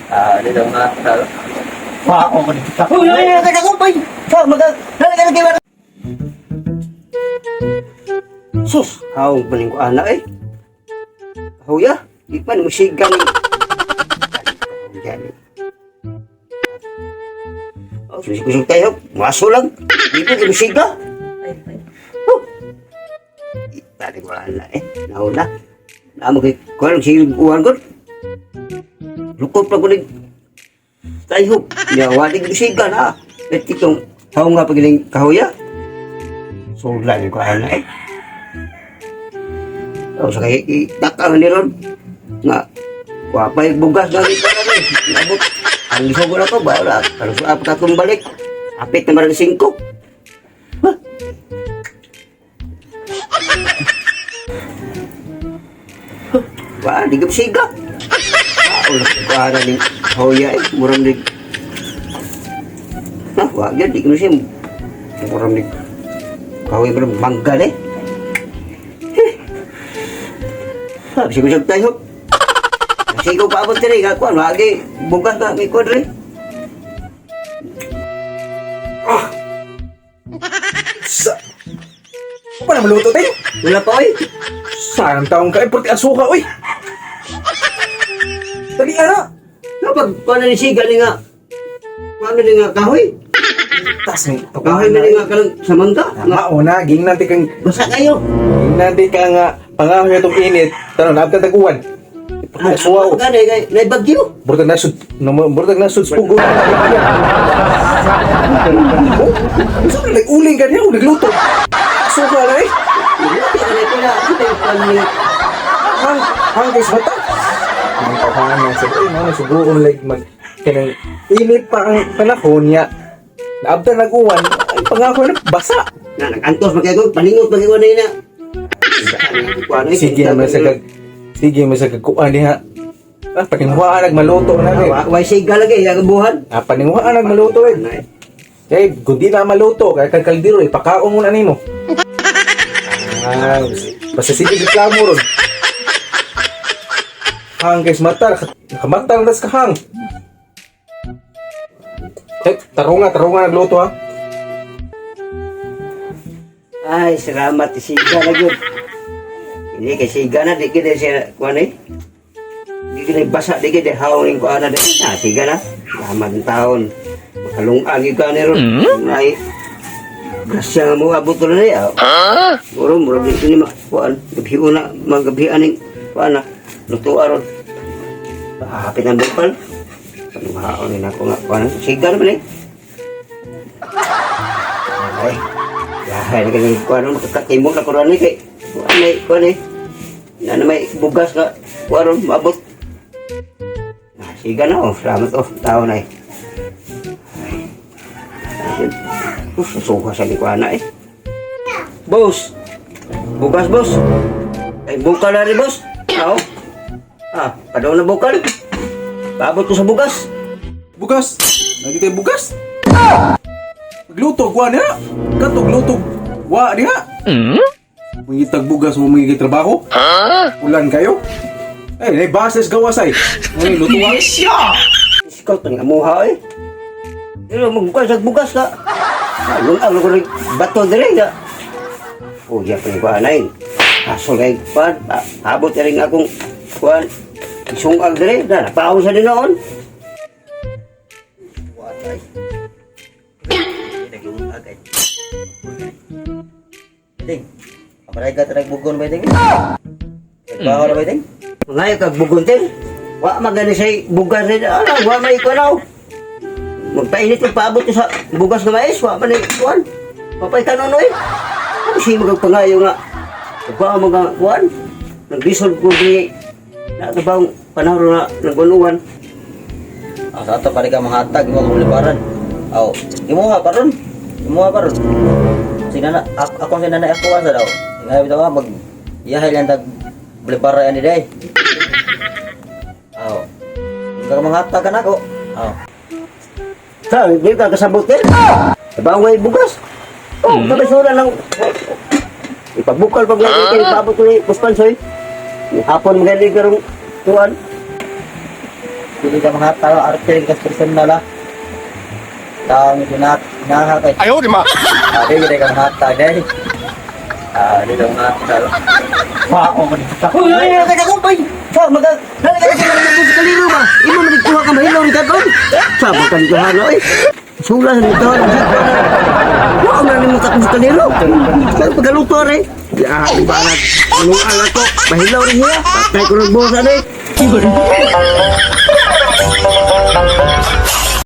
Ah, dito nga. Wa ko dito. Uy, uy, uy, kada ko pay. Sa maga, dali dali kay. Sus, haong paning ko ana eh. Huya, di man mo sigang. Huya ni. Oh, sus kusog tayo. Maso lang. Di pa mo siga. Oh. Tadi ko ana eh. Nauna. Namo kay kuan sig uwan ko. Lukop pa ko ni tayo. Ya wali ko siga na. Bet itong haong nga pagiling kahuya. Sulan ko ana eh. Oh, sa kay itakang ni ron nga wapay bugas na rin para rin. Nabot. Ang isugo na ko, ba? Pero sa apat akong balik. Apit na marang 5. Huh? Huh, wa, di ko siga. Ah, ulah ko ara ni hoya eh, murang di. Ha, wa gyud di ko siya. Murang di. Kahoy murang manggal eh. Ha, bisa ko tayo. Kasi ko paabot diri nga kuan, wagi bugas ka may kuan diri. Sa... Pa na maluto tayo. Wala pa oy. Saan taong kain purti asuka oy. Dali ana. Kapag kuan ni siga ni nga kuan ni nga kahoy. Tas ni Kahoy man ni nga kanang samangka. Nga Mauna gingnan ti kang basa kayo. gingnan ti ka nga pangahoy itong init. Tano naabtan tag-uwan. Asuwa o. Gani kay nay bagyo. Burtag nasud, no, burtag nasud sa pugo. Oh, saan na nag-uling ka niya? O nagluto. Asuka na eh. Ani ko na ako kay kuan ni Hang, hang kay mata. Ang kahanan sa ay mano suguon like mag kanang init pa ang panahon niya. Naabtan nag-uwan, ay pangako na basa. na nagantos man kay ko paningot man kay ni na. Sige man sa kag sige man sa kag kuan diha. Ah, paninguhaan nagmaluto na eh. Way siga lagi ang buhan. Ah, paninguhaan nagmaluto eh. Eh, kung di na maluto, kay kag kaldero, ipakaon mo na nimo. Ah, basta sige reklamo ron. Hang kay mata, nakamata na tas kahang. Eh, tarunga, tarunga nagluto ha. Ay, salamat siga na gyud. Hindi kay siga na di gid siya kuan eh. Di gid basa di gid haw ning kuan na di. Ah, siga na. Salamat ang taon. Makalungag gyud ka ni ron. Ay. Grasya nga mo abot ron ni. Ah. Muro muro di ni kuan gabi una magabi aning kuan na luto aron. Ah, hapit ang bukal. Panuhaon ni nako nga kuan. Siga na man eh. Ay. Yahay na kay kuan makakatimo na kuan ni kay kuan ay kuan eh. Na na may bugas ka kuan ron maabot. Ah, siga na oh, salamat oh, tao na eh. Ay. Susuka sa kuan na eh. Boss. Bugas, boss. Ay bukal na rin, boss. Aw. Ah, padaw na bukal. Paabot ko sa bugas. Bugas. Lagi tayo bugas. Magluto, kuha niya. Katog luto, wa diha. Mangitag bugas mo mangigit trabaho. Ulan kayo. Eh, nay bases gawas ay. Ay, luto ka. Ikaw tang amuha eh. Pero magbukas sa bugas ka. Ah, lungang ko rin bato dire ka. Oh, ya pa ko anay. Aso kay kuan, abot rin akong kuan. Isungag dire na napaw sa dinoon. Naglungag ay. Ding. Aparay ka tarag bugon ba ding? Nagbaho na ba ding? Ngayon kag buguntin. Wa magani say bugas rin. Ano, wa may kuan aw. Magpainit og paabot ko sa bugas nga mais, wa man ay kuan. Papay kanon oy. Ano siya magpangayo nga? Ba mga kuan? Naglisod ko di na kabang panahon na nagbunuan. Ah, sa ato pare ka manghatag mo kung libaran. Aw, imuha pa ron. Imuha pa ron. Sinana ako ako sinana ako asa daw. Ngayon daw mag iyahay lang tag balibara ani day. Aw. Ka manghatag ka nako. Aw. Sa, di ka kasabot din. Diba ang way bugas? Oh, kabasura lang. Ipagbukal pag lagi kayo, paabot ko ni Puspansoy. Hapon magaling karong tuwan. Dili ka mga tao, arte ka personal ah. Tao ni ginat, naha kay. 哎呦我的妈！ Ah, dili ka mga tao, dili. Ah, dili ka mga tao. Wao ko dito. Uy, uy, uy, teka kumpay. Sa maga, nalagay ka ng sa kaliro ba? Imo man kuha ka mahilaw ni katon. Sa bakan ko hano eh. Sula sa nito. Wa man nimo ka sa kaliro. Sa pagaluto re. Ya, di ba na tulungan ako. Mahilaw rin siya. Patay ko ng busa eh.